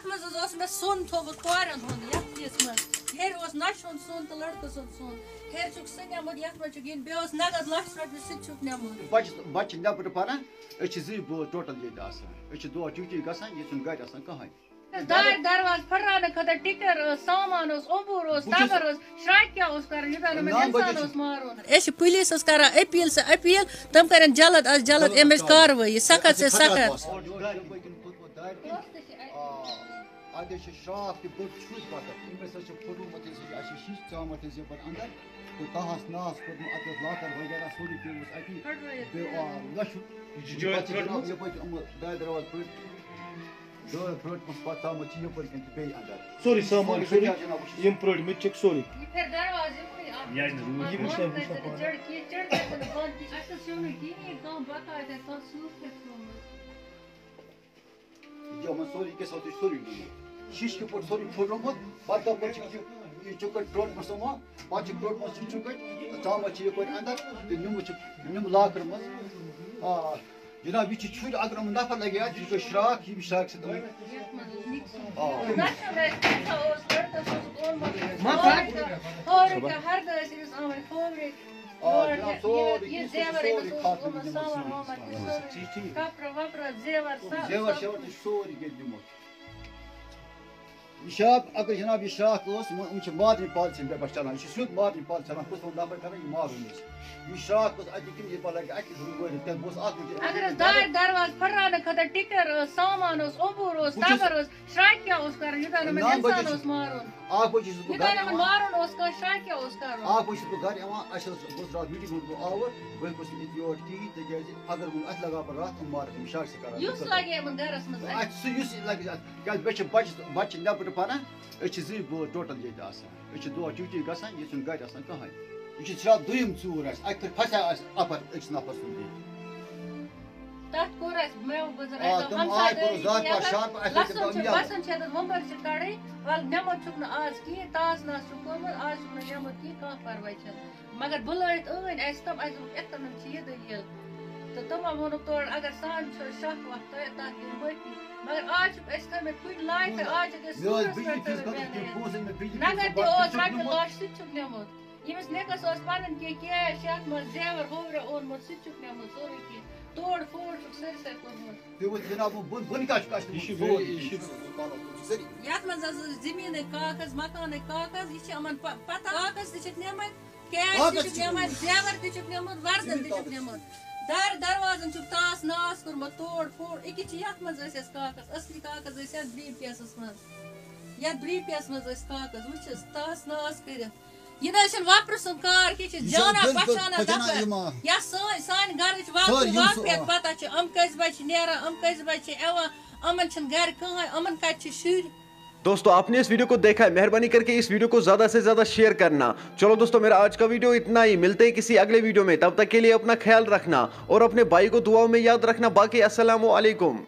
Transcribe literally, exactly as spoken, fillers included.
اَتھ منٛز حظ اوس مےٚ سۄن تھوٚومُت کورٮ۪ن ہُنٛد، یَتھ یِژھ منٛز۔ ہیٚرِ اوس نَشہِ ہُنٛد سۄن تہٕ لٔڑکہٕ سُنٛد سۄن۔ ہیٚرِ چھُکھ سُہ نِمُت، یَتھ منٛز چھُکھ یِنۍ، بیٚیہِ اوس نَقد لَچھ رۄپیہِ، سُہ تہِ چھُکھ نِمُت۔ بَچہِ، بَچہِ چھِ نٮ۪برٕ پَران، أسۍ چھِ زٕے بٲژ ٹوٹَل ییٚتہِ آسان۔ أسۍ چھِ دۄہ ڈیوٹی گژھان، ییٚتہِ چھُنہٕ گَرِ آسان کٕہٕنۍ۔ دارِ دروازٕ پھٕٹراونہٕ خٲطرٕ ٹِکَر ٲس، سامان اوس، اوٚمبوٗر اوس، بہٕ چھُس تَبَر اوس، شرٛاکہِ کیٛاہ اوس کَرُن، یوٗتاہ نہٕ مےٚ نَو بَجے اِنسان چھُ اوس مارُن۔ أسۍ چھِ پُلیٖسَس کَران أپیٖل، سۄ اَپیٖل، تِم کَرَن جلد از جلد أمِس کاروٲیی، سخت سے سخت۔ اَسہِ چھِ خطرات آسان۔ آ، اَتہِ حظ چھِ شرٛاکھ تہِ بٔڑ چھُج پَتہٕ۔ أمِس حظ چھِ پھُٹرومُت، یُس یہِ اَسہِ شیٖشہٕ ژامُت حظ یَپٲرۍ اَندَر۔ تہٕ تَہَس نَہَس کوٚرمُت، اَتھ اوس لاکَر وغیرہ سورُے پیوٚمُت اَتی۔ پھٕٹرٲیِتھ۔ بیٚیہِ، آ، لَچھُک۔ یہِ چھُ جٲلۍ پَتہٕ چھِ جِناب پھٕٹرومُت۔ یَپٲرۍ یِمو دارِ دروازٕ پھٕٹۍ۔ دٲر پھٕٹمٕژ، پَتہٕ ژامُت چھِ یَپٲرۍ کِنۍ تہٕ بیٚیہِ اَندَر۔ سورُے سامان، سورُے سورُے، کیٛاہ جِناب وٕچھِو؟ یِم پھٕٹۍ مٕتۍ چھِکھ سورُے۔ یہِ پھِر دروازٕ یِمنٕے اَتھ۔ یہِ آسہِ نہٕ روٗد یہِ وٕچھ سا، وٕچھ سا پانہٕ۔ چڑ کینٛہہ، چڑ گژھِ نہٕ بنٛد کینٛہہ۔ اَسہِ اوس یِمنٕے کِہیٖنۍ، کانٛہہ بکایت آسہِ، کانٛہہ سوٗر کھٮ۪تھ تھوٚومُت۔ یہِ یِمَن سورُے، یہِ کیٛاہ سا تُہۍ سورُے نِمُت۔ شیٖشہٕ کِتھ پٲٹھۍ سورُے پھٕٹرومُت، پَتہٕ کَپٲرۍ چھِ یہِ، یہِ چُکَٹ ترٛوٹمُت سُمو، پَتہٕ چھِ ترٛوٹمُت سُہ چُکَٹ، ژامَت چھِ یَپٲرۍ اَندَر تہٕ نیُمُت چھِ، نیُم لاکرٕ منٛز۔ آ، جِناب، یہِ چھِ چھُرۍ، اگر یِم نفر لَگہِ ہا، یہِ چھُ شرٛاکھ، یہِ شرٛاکھ سۭتۍ یِمَن۔ یَتھ منٛز اوس مِکسِنٛگ۔ آ۔ نَشہٕ وَشہٕ کیٛاہ اوس، لٔڑکَس اوس گوٚمُت۔ مَکان۔ ہورٕ کیٛاہ، ہَردٕ ٲسۍ أمِس آمٕتۍ کھوورِ۔ آ، یور جِناب، یہِ، سورُے یہِ کینٛہہ چھُ زیوَر سورُے أمِس اوس کھاتہٕ گوٚمُت، دیُتمُت سامان یِمَن۔ وامان تہِ سورُے۔ ٹھیٖک، ٹھیٖک۔ کَپرٕ وَپرٕ، زیوَر، سَب، زیوَر سَب۔ شیوَر تہِ چھُ سورُے کینٛہہ دیُمُت۔ یہِ شاپ، اگر جناب یہِ شاکھ اوس، یِم، یِم چھِ مارنہِ پالسی پٮ۪ٹھ چلان۔ یہِ چھُ سیوٚد مارنہِ پالسی چلان، کُس تام نفر کران یہِ مارُن أسۍ۔ یہِ شاکھ اوس اَتہِ کِنہٕ یہِ پَلگ اَکہِ زٕ وٲرِتھ، تَتھ گوٚژھ اَکھ بجے۔ اگر حظ دارِ دروازٕ پھٕٹراونہٕ خٲطرٕ ٹِکَر ٲس، سامان اوس، اوٚمبوٗر اوس، بہٕ چھُس تَبَر اوس، شرٛاکہِ کیٛاہ اوس کَرُن؟ یوٗتاہ نہٕ مےٚ نَو بجے اِنسان چھُس، اوس مارُن۔ اَکھ بجے چھُس بہٕ یوٗتاہ گرٕ نہٕ وۄنۍ یِوان۔ مارُن اوس کانٛہہ، شرٛاکہِ کیٛاہ اوس کَرُن؟ اَکھ بجے چھُس بہٕ گرٕ یِوان، اَسہِ ٲس، بہٕ اوسُس راتھ میٖٹِنٛگ منٛز گوٚو آوُر، بہٕ ہیوٚکُس نہٕ ییٚتہِ یور کِہیٖنۍ، تِکیٛازِ اگر وۄنۍ اَتھ لگاو بہٕ راتھ، یِم مارَکھ، یِم شاکہِ سۭتۍ کَران۔ یُس لَگہِ یِمَن گَرَس منٛز اَتہِ۔ اَتہِ سُہ یُس یہِ لَگہِ اَتھ، کیٛازِ مےٚ چھِ بَچہِ، بَچہِ چھِ نٮ۪برٕ پَران، أسۍ چھِ زٕے بٲژ ٹوٹَل ییٚتہِ آسان۔ أسۍ چھِ دۄہ ڈیوٹی گژھان، ییٚتہِ چھُنہٕ گَرِ آسان کٕہٕنۍ۔ یہِ چھِ جِناب دوٚیِم ژوٗر اَسہِ، اَکہِ پھِرِ پھَسیٛاو اَسہِ اَپَر أکِس نفرٕ سُنٛد ییٚتہِ۔ تَتھ کوٚر اَسہِ مےٚ گُزر آ، اَسہِ تِم ہمساے آے دٲری کوٚرُس زاتھ پَتھ یَپٲرۍ۔ شہر پَتہٕ اَسہِ لَسُن دوٚپ چھُ، یِم یَپٲرۍ۔ پَسنٛد چھِ اَتٮ۪تھ وۄمبَر چھِ کَڑٕنۍ، وَلہٕ نٮ۪مَتھ چھُکھ نہٕ آز کِہیٖنۍ، تاس ناس چھُ کوٚرمُت، آز چھُکھ نہٕ نٮ۪مَتھ کِہیٖنۍ، کانٛہہ پَرواے چھُنہٕ۔ مگر بُلٲیِتھ ٲنۍ اَسہِ تِم، اَسہِ دوٚپُکھ، "یِتھ کٔنۍ چھِ یہِ دٔلیٖل۔" تہٕ تِمو ووٚنُکھ تورٕ، "اگر سانہِ چھُ شک وَتھ تۄہہِ، تَتھ دِیِو معٲفی۔" مگر آز چھُکھ اَسہِ تھٲومٕتۍ کُنہِ لایہِ تہٕ آز چھِکھ أسۍ مےٚ ٲسۍ سوٗرَس بِجلی پٮ۪ٹھ فیٖس ترٲومٕتۍ خٲطرٕ کینٛہہ پونٛسہٕ أنۍ مےٚ بِجلی فیٖس نَقد تہِ خٲطرٕ اوس، بَتہٕ تہِ رۄپیہِ چھُکھ نِمُت۔ لَچھ سُہ تہِ چھُکھ نِمُت۔ ییٚمِس نِکَس اوس پَنٕنۍ کینٛہہ کیش یَتھ منٛز زیوَر ہوورِ اوٚنمُت، سُہ تہِ چھُکھ نِمُت سورُے کینٛہہ۔ توڑ پھوڑ چھُکھ سٲرسٕے کوٚرمُت۔ تُہۍ وٕچھِو جِناب، بہٕ بۄن، بۄن کیٛاہ چھُ، اَسہِ چھُ یہِ چھُ سورُے ویری، یہِ چھُ کینٛہہ۔ سورُے۔ یَتھ منٛز حظ ٲس زٔمیٖنٕکۍ کاغذ، مکانٕکۍ کاغذ، یہِ چھِ یِمَن پَ-، پَتہ۔ کاغذ تہِ چھِکھ نِمٕتۍ، کیش تہِ چھِکھ نِمٕتۍ، زیوَر تہِ چھُکھ نِمُت، وَردَن تہِ چھُکھ نِمُت۔ دارِ دروازَن چھُکھ تاس ناس کوٚرمُت، توڑ پھوڑ۔ أکیٛاہ چھِ یَتھ منٛز ٲسۍ اَسہِ کاغذ، اَصلی کاغذ ٲسۍ اَتھ بریٖف کیسَس منٛز۔ یَتھ بریٖف کیسَس منٛز ٲسۍ کاغذ، وٕچھ حظ، تاس ناس کٔرِتھ۔ یہِ نہ حظ چھُنہٕ وۄپرٕ سُنٛد کار کینٛہہ، یہِ چھِ یہِ چھِ جانا بِلکُل پہچانا پہچانا دَپان۔ یِوان۔ یا سٲنۍ، سانہِ گَرٕچ سٲر واقعی یِم سُہ واقعیت آ۔ پَتہ چھِ، یِم کٔژِ بَجہِ چھِ نیران، یِم کٔژِ بَجہِ چھِ یِوان، یِمَن چھِنہٕ گَرِ کٕہٕنۍ، یِمَن کَتہِ چھِ شُرۍ؟ دوستو، आपने इस वीडियो को देखा है, मेहरबानी करके इस वीडियो को ज़्यादा से ज़्यादा शेयर करना। चलो दोस्तों, मेरा आज का वीडियो इतना ही। मिलते हैं किसी अगले वीडियो में, तब तक के लिए अपना ख्याल रखना और अपने भाई को दुआओं में याद रखना। बाकी अस्सलाम वालेकुम।